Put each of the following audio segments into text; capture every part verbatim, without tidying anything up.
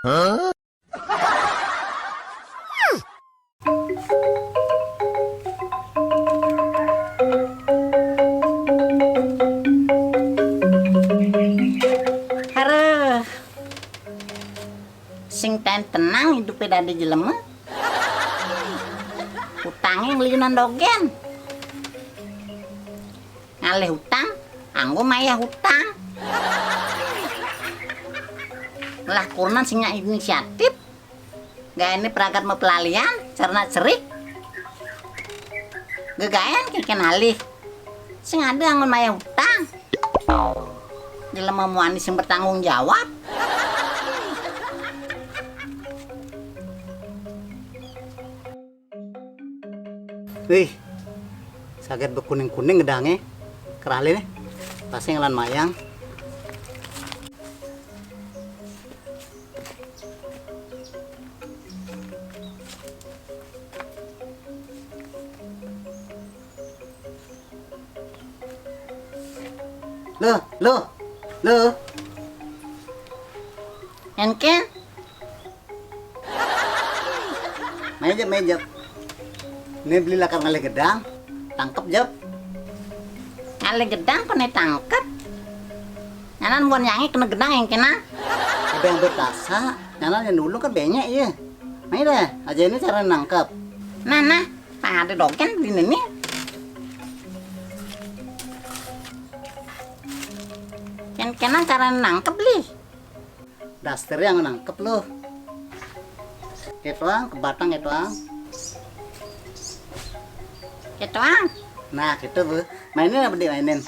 Hareuh. Sing taén tenang idupé dadi jelema. Utangé ngeliyunan dogén. Ngalih utang, anggo mayah utang. Lah kurenan sing nyak inisiatif. Gaéné pragat mapelalian, cerna cerik. Gegaéan kénkén alih. Sing ada anggon mayah utang. Jelema muani sing bertanggung jawab. Wih, saget bekuning-kuning gedangé. Keralin nih. Pasti ngelan mayang. Loh, loh, loh. Enkén? Main jep, main jep. Né beli lakar ngalih gedang, tangkep jep. Ngalih gedang koné tangkep? Nyanan buan nyangé kena gedang enkén ah. Gedang betasa, nyanan yang dulu kan banyak ya. Main deh, aja ini cara nangkep. Nah, nah, pang ada dogén beli ini. Kén-kénan cara nangkep beli. Daster yang nangkep lu. Kétoang, ke batang kétoang. Kétoang. Nah, gitu, Bu. Mainin apa dimainin?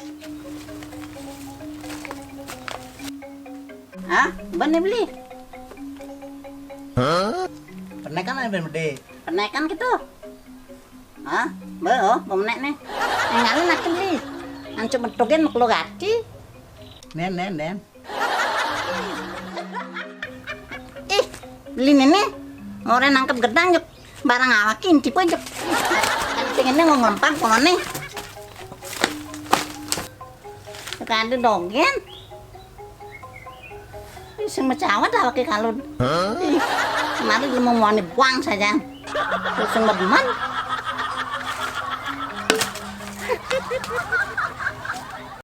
Ah, bener beli. Penekan apa, Budi? Penekan gitu. Hah? Be, oh, pemenek nih. Enggak lu nak beli. Ancu metugin makhluk hati. Nen, nen, nen. Ih, beli nini. Orang nangkep gedang jep. Barang awak inti pun jep. Pentingnya mau ngelempang kono nih. Kada dogén. Ih, sing macawat awake kalun. Ih, kemarin lu mau muani buang saja. Sing demen.